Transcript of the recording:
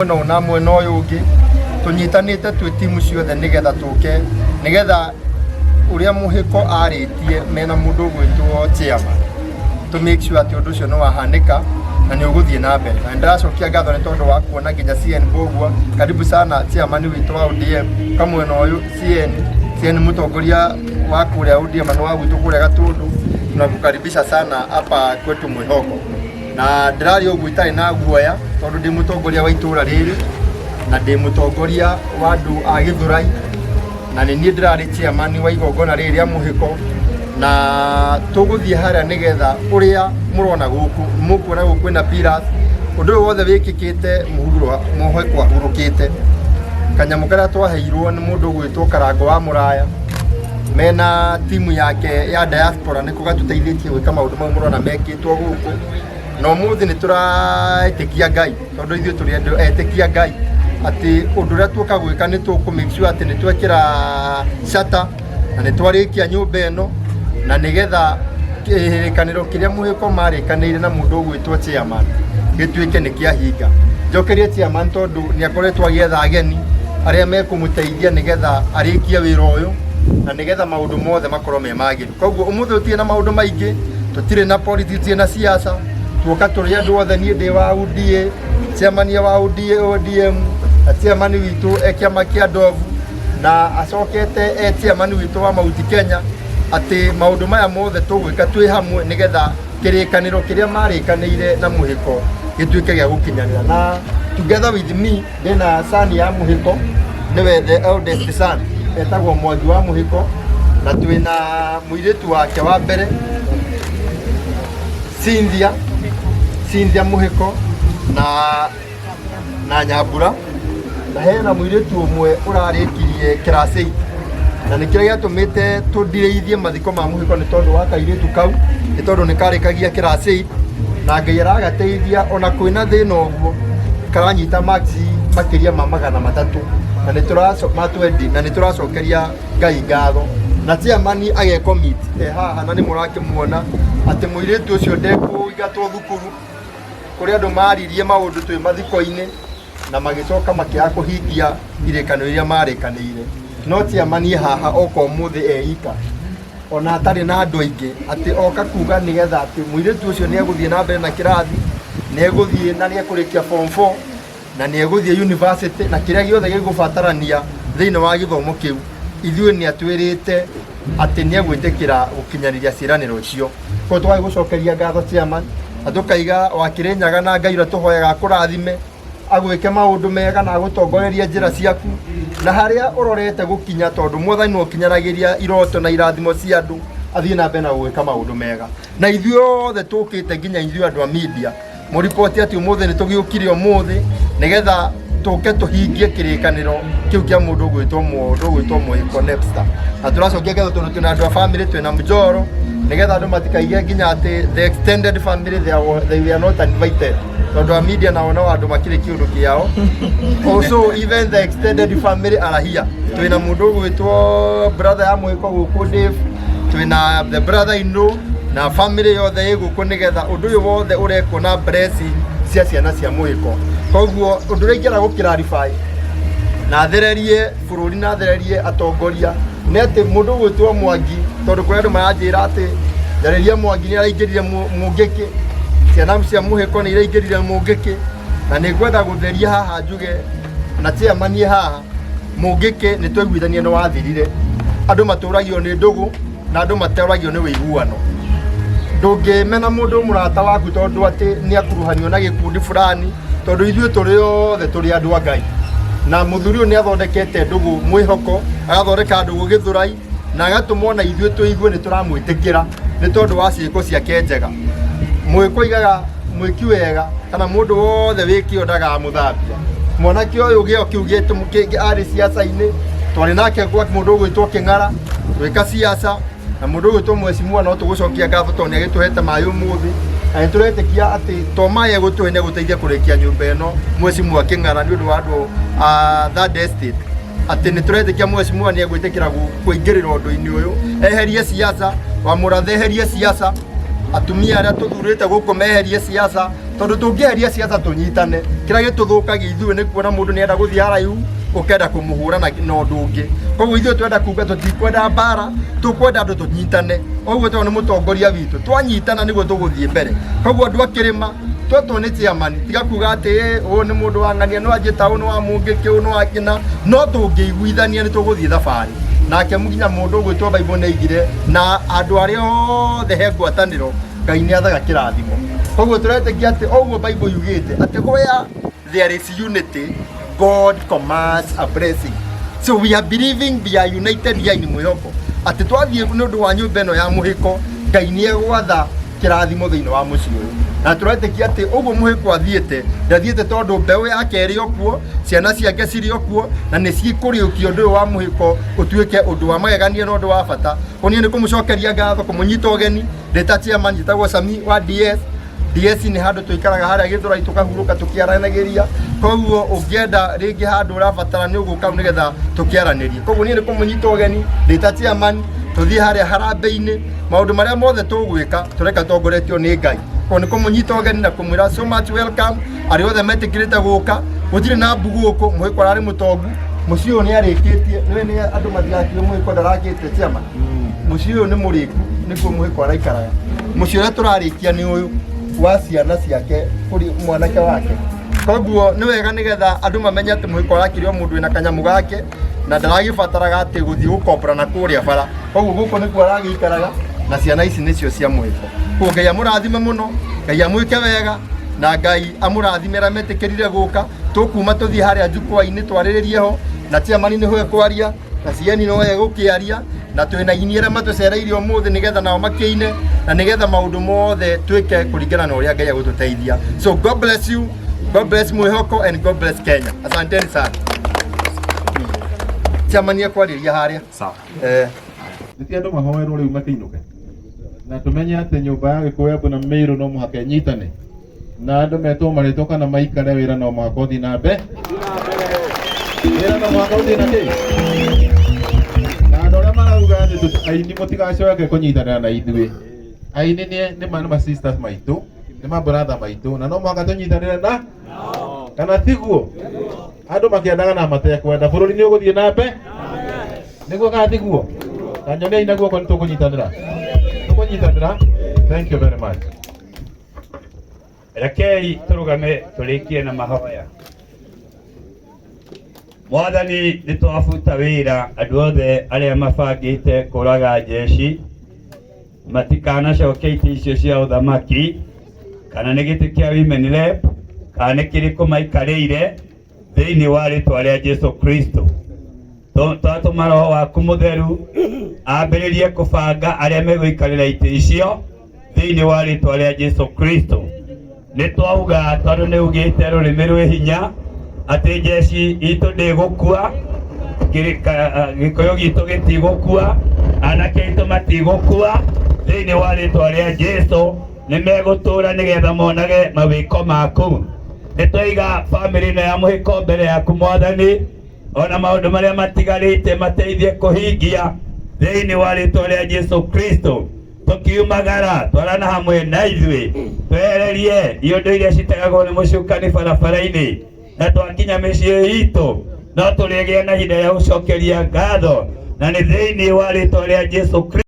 Mwena ũyũ na mwena ũyũ ũngĩ tũnyitanĩte twĩ timu ciothe nĩgetha tũke nĩgetha ũrĩa mũhĩko arĩtie mena mũndũ ũgwĩtwo chairman to make sure atĩ ũndũ ũcio nĩ wahanĩka na nĩ ũgũthiĩ na mbere. Na nĩndĩracokia ngatho nĩ tondũ wa kuona nginya CN Mbũgua, karibu sana chairman witũ wa ODM kamwena ũyũ CN CN mũtongoria wa kũrĩa ODM na wa gwitũ kũrĩa Gatũndũ, tunakukaribisha sana hapa kwetu Mwihoko. Na ndĩraria ũguo itarĩ na guoya tondũ ndĩ mũtongoria wa itũra rĩrĩ na ndĩ mũtongoria wa andũ a Gĩthũrai na nĩ niĩ ndĩrarĩ chairman wa igongona rĩrĩ rĩa mũhĩko, na tũgũthiĩ harĩa nĩgetha ũrĩa mũrona gũkũ mũkuona gũkũ kwĩna pillars. Ũndũ ũyũ wothe wĩkĩkĩte mũhĩko ahurũkĩte. Kanyamũ karĩa twaheirwo nĩ mũndũ ũgwĩtwo Karango wa Mũraya mena timu yake ya diaspora nĩko gatũteithĩtie gwĩka maũndũ mau mũrona mekĩtwo gũkũ. Na ũmũthĩ nĩ tũraĩtĩkia Ngai tondũ ithuĩ tũrĩ andũ etĩkia Ngai atĩ ũndũ ũrĩa tuoka gwĩka nĩ tũkũ make sure atĩ nĩ twekĩra shutter na nĩ twarĩkia nyũmba ĩno, na nĩgetha kĩrĩkanĩro kĩrĩa mũhĩko marĩkanĩire na mũndũ ũgwĩtwo chairman gĩtuĩke nĩ kĩahinga. Njokerie chairman tondũ nĩ akoretwo agĩetha ageni arĩa mekũmũteithia nĩgetha arĩkie wĩra ũyũ na nĩgetha maũndũ mothe makorwo me magĩrĩru. Koguo ũmũthĩ tũtirĩ na maũndũ maingĩ, tũtirĩ na politics, tũtirĩ na siasa, tuoka tũrĩ andũ othe. Niĩ ndĩ wa UDA, chairman wa UDA ODM, na chairman witũ e kĩama kĩa Ndovu na acokete e chairman witũ wa Mount Kenya, atĩ maũndũ maya mothe tũgwĩka twĩ hamwe nĩgetha kĩrĩkanĩro kĩrĩa marĩkanĩire na mũhĩko gĩtuĩke gĩa gũkinyanĩra. Na together with me ndĩna son ya mũhĩko, nĩwe the eldest son, etagwo Mwangi wa Mũhĩko, na twĩna mũirĩtu wake wa mbere Cynthia, Cynthia Mũhĩko na Nyambura, na hena mũirĩtu ũmwe ũrarĩkirie class 8, na nĩkĩo gĩatũmĩte tũndirĩithie mathiko ma mũhĩko nĩ tondũ wa kairĩtu kau, nĩ tondũ nĩ karĩkagia class 8 na Ngai aragateithia ona kwĩna thĩna ũguo karanyita marks makĩria ma 300 na nĩ tũraco ma 20, na nĩ tũracokeria Ngai ngatho. Na chairman agecommit e haha na nĩ mũrakĩmuona atĩ mũirĩtu ũcio ndekũingatwo thukuru. Kũrĩ andũ maririe maũndũ twĩ mathiko-inĩ na magĩcoka makĩaga kũhingia irĩkanĩro iria marĩkanĩire, no chairman e haha oka ũmũthĩ e ika ona atarĩ na andũ aingĩ, atĩ oka kuga nĩgetha atĩ mũirĩtu ũcio nĩ egũthiĩ na mbere na kĩrathi, nĩ egũthiĩ na nĩ ekũrĩkia form 4 na nĩ egũthiĩ university na kĩrĩa gĩothe gĩgũbatarania thĩinĩ wa gĩthomo kĩu, ithuĩ nĩ atwĩrĩte atĩ nĩ egwĩtĩkĩra gũkinyanĩria ciĩranĩro icio. Koguo tũgagĩgũcokeria ngatho chairman, na tũkaiga wa Kĩrĩnyaga na Ngai ũrĩa tũhoyaga akũrathime, agwĩke maũndũ mega na agũtongorerie njĩra ciaku na harĩa ũrorete gũkinya, tondũ mwathani no ũkinyanagĩria iroto na irathimo cia andũ, athiĩ na mbere na gũgwĩka maũndũ mega. Na ithuĩ othe tũkĩte, nginya ithuĩ andũ a media, mũriboti atĩ ũmũthĩ nĩ tũgĩũkire ũmũthĩ nĩgetha tũke tũhingie kĩrĩkanĩro kĩu kĩa mũndũ ũgwĩtwo Mũhĩko Nepster. Na tũracokia ngatho tondũ twĩna andũ a family, twĩna Mjoro, nĩgetha andũ matikaige nginya atĩ the extended family they were not invited, tondũ a media nao no andũ makĩrĩ kĩũndũ kĩao. Also even the extended family are here. Twĩna mũndũ ũgwĩtwo brother ya Mũhĩko gũkũ Dave, twĩna the brother in law na family yothe ĩ gũkũ nĩgetha ũndũ ũyũ wothe ũrekwo na blessing cia ciana cia Mũhĩko. Koguo ũndũ ũrĩa ingĩenda gũkĩrarify na thererie bũrũri na thererie atongoria nĩ atĩ mũndũ ũgwĩtwo Mwangi, tondũ kũrĩ andũ maranjĩra atĩ njarĩria Mwangi nĩ araingĩrire mũngĩkĩ, ciana cia Mũhĩko nĩ iraingĩrire mũngĩkĩ, na nĩ ngwenda gũtheria haha njuge na chairman haha mũngĩkĩ nĩ twaiguithania nĩ wathirire. Andũ matũragio nĩ ndũgũ na andũ matũragio nĩ wĩiguano. Ndũngĩmena mũndũ mũrata waku tondũ atĩ nĩ akuruhanio na gĩkundi fulani, tondũ ithuĩ tũrĩ othe tũrĩ andũ a Ngai. Na mũthuri ũyũ nĩ athondekete ndũgũ mwĩhoko, agathondeka ndũgũ Gĩthũrai, na agatũma ona ithuĩ tũigue nĩ tũramwĩtĩkĩra nĩ tondũ wa ciĩko ciake njega. Mwĩko aigaga mwĩki wega kana mũndũ wothe wĩ kĩo ndagamũthambia. Mwanake ũyũ gĩo kĩu arĩ ciaca-inĩ, twarĩ nake gwa mũndũ ũgwĩtwo Kĩng'ara gwĩka ciaca, na mũndũ ũgwĩtwo Mheshimiwa no tũgũcokia ngatho tondũ nĩ agĩtũhete maĩ ũmũthĩ, na nĩ tũretĩkia atĩ to maĩ egũtũhe, nĩ egũteithia kũrĩkia nyũmba ĩno Mheshimiwa Kĩng'ara nĩ ũndũ wa andũ a Third Estate, atĩ nĩ tũretĩkia Mheshimiwa nĩ egwĩtĩkĩra kũingĩrĩra ũndũ-inĩ ũyũ, eherie siasa wa Mũrathe, eherie siasa, atumia arĩa tũthurĩte gũkũ meherie siasa. Tondũ tũngĩeheria ciaca tũnyitane, kĩrĩa gĩtũthũkagia ithuĩ nĩ kuona mũndũ nĩ enda gũthiĩ haraihu, ũkenda kũmũhũra na ũndũ ũngĩ. Koguo ithuĩ twenda kuga tũtikwenda mbara, tũkwenda andũ tũnyitane. Ũguo tondũ nĩ mũtongoria witũ, twanyitana nĩguo tũgũthiĩ mbere. Koguo andũ a kĩrĩma twetwo nĩ chairman, tiga kuga atĩ ũyũ nĩ mũndũ wa ng'ania, nĩ wa njĩta, ũyũ nĩ wa mũngĩkĩ, ũyũ nĩ wa kĩna, no tũngĩiguithania nĩ tũgũthiĩ thabarĩ. Nake nginya mũndũ ũgwĩtwo Bible nĩ aigire na andũ arĩa othe he ngwatanĩro Ngai nĩ athaga kĩrathimo. Koguo tũretĩkia atĩ ũguo Bible yugĩte atĩ where there is unity, God commands a blessing. So we are believing we are united here in Mwĩhoko, atĩ twathiĩ nĩ ũndũ wa nyũmba ĩno ya Mũhĩko, Ngai nĩ egwatha kĩrathimo thĩinĩ wa mũciĩ ũyũ. Na tũretĩkia atĩ ũguo Mũhĩko athiĩte, ndathiĩte tondũ mbeũ yake ĩrĩ o kuo, ciana ciake cirĩ o kuo, na nĩ cikũrĩũkia ũndũ ũyũ wa Mũhĩko ũtuĩke ũndũ wa magegania na ũndũ wa bata. Koguo niĩ nĩ kũmũcokeria ngatho, kũmũnyita ũgeni ndĩ ta chairman, njĩtagwo Sami wa DS. DS nĩ handũ tũikaraga harĩa Gĩthũrai, tũkahurũka tũkĩaranagĩria. Koguo ũngĩenda rĩngĩ handũ ũrabatara nĩ ũgũka hau nĩgetha tũkĩaranĩrie. Koguo niĩ nĩ kũmũnyita ũgeni ndĩ ta chairman, tũthiĩ harĩa harambĩ-inĩ, maũndũ marĩa mothe tũgwĩka tũreka tongoretio nĩ Ngai. Koguo nĩ kũmũnyita ũgeni na kũmwĩra so much welcome arĩa othe metĩkĩrĩte gũka. Gũtirĩ na mbu gũkũ, Mũhĩko ararĩ mũtongu, mũciĩ ũyũ nĩ arĩkĩtie, nĩwe nĩ andũ matigakiuge Mũhĩko ndarakĩte chairman. Mũciĩ ũyũ nĩ mũrĩku, nĩguo Mũhĩko araikaraga. Mũciĩ ũrĩa tũrarĩkia nĩ ũyũ wa ciana ciake kũrĩ mwanake wake. Koguo nĩ wega nĩgetha andũ mamenye atĩ Mũhĩko arakĩrĩ o mũndũ wĩna kanyamũ gake na ndaragĩbataraga atĩ gũthiĩ gũkombora na kũrĩa bara. Koguo gũkũ nĩkuo aragĩikaraga na ciana ici nĩcio cia Mũhĩko. Koguo Ngai amũrathime mũno, Ngai amwĩke wega na Ngai amũrathime arĩa metĩkĩrire gũka. Tũkuma tũthiĩ harĩa jukwaa-inĩ twarĩrĩrie ho na chairman nĩwe kwaria na cieni no egũkĩaria na twĩna aini arĩa matũcereire ũmũthĩ nĩgetha nao makĩine na nĩgetha maũndũ mothe twĩke kũringana na ũrĩa Ngai egũtũteithia. So God bless you, God bless Mwĩhoko and God bless Kenya. Asanteni sana. Chairman ekwarĩria harĩa. Sawa. Nĩ ti andũ mahoerwo rĩu makĩinũke na tũmenye atĩ nyũmba ya Gĩkũyũ, Embu na Mĩrũ no mũhaka ĩnyitane na andũ metwo marĩtwa kana maikare, wĩra no mũhaka ũthiĩ na mbere, wĩra no mũhaka ũthiĩ na kĩ na andũ arĩa marauga atĩ aini mũtigacoke kũnyitanĩra na ithuĩ. Aini nĩ ma sisters maitũ, nĩ ma brother maitũ, na no mũhaka tũnyitanĩre na kana tiguo? Andũ makĩendaga na matekwenda, bũrũri nĩ ũgũthiĩ na mbere, nĩguo kana tiguo? Na nyoniai na guoko nĩ tũkũnyitanĩra, tũkũnyitanĩra. Thank you very much. Rekei tũrũgame tũrĩkie na mahoya. Mwathani, nĩ twabuta wĩra andũ othe arĩa mabangĩte kũraga njeci matikanacoke itĩ icio cia ũthamaki, kana nĩ gĩtĩ kĩa women rep kana nĩ kĩrĩkũ maikarĩire, thĩinĩ wa rĩtwa rĩa Jesu Kristo. Twatũma Roho waku Mũtheru ambĩrĩrie kũbanga arĩa megũikarĩra itĩ icio thĩinĩ wa rĩtwa rĩa Jesu Kristo. Nĩ twauga tondũ nĩ ugĩte rũrĩmĩ rwĩ hinya atĩ njeci itũ ndĩgũkua, Gĩkũyũ gitũ gĩtigũkua, anake aitũ matigũkua, thĩinĩ wa rĩtwa rĩa Jesu nĩ megũtũra nĩgetha monage mawĩko maku. Nĩ twaiga bamĩrĩ ĩno ya Mũhĩko mbere yaku, Mwathani, ona maũndũ marĩa matigarĩte mateithie kũhingia thĩinĩ wa rĩtwa rĩa Jesu Kristo. Tũkiumagara, twarana hamwe na ithuĩ, twehererie iũndũ iria citegagwo nĩ mũcukani barabara-inĩ, na twakinya mĩciĩ itũ no tũrĩgĩa na ihinda rĩa gũcokeria ngatho, na nĩ thĩinĩ wa rĩtwa rĩa Jesu Kristo.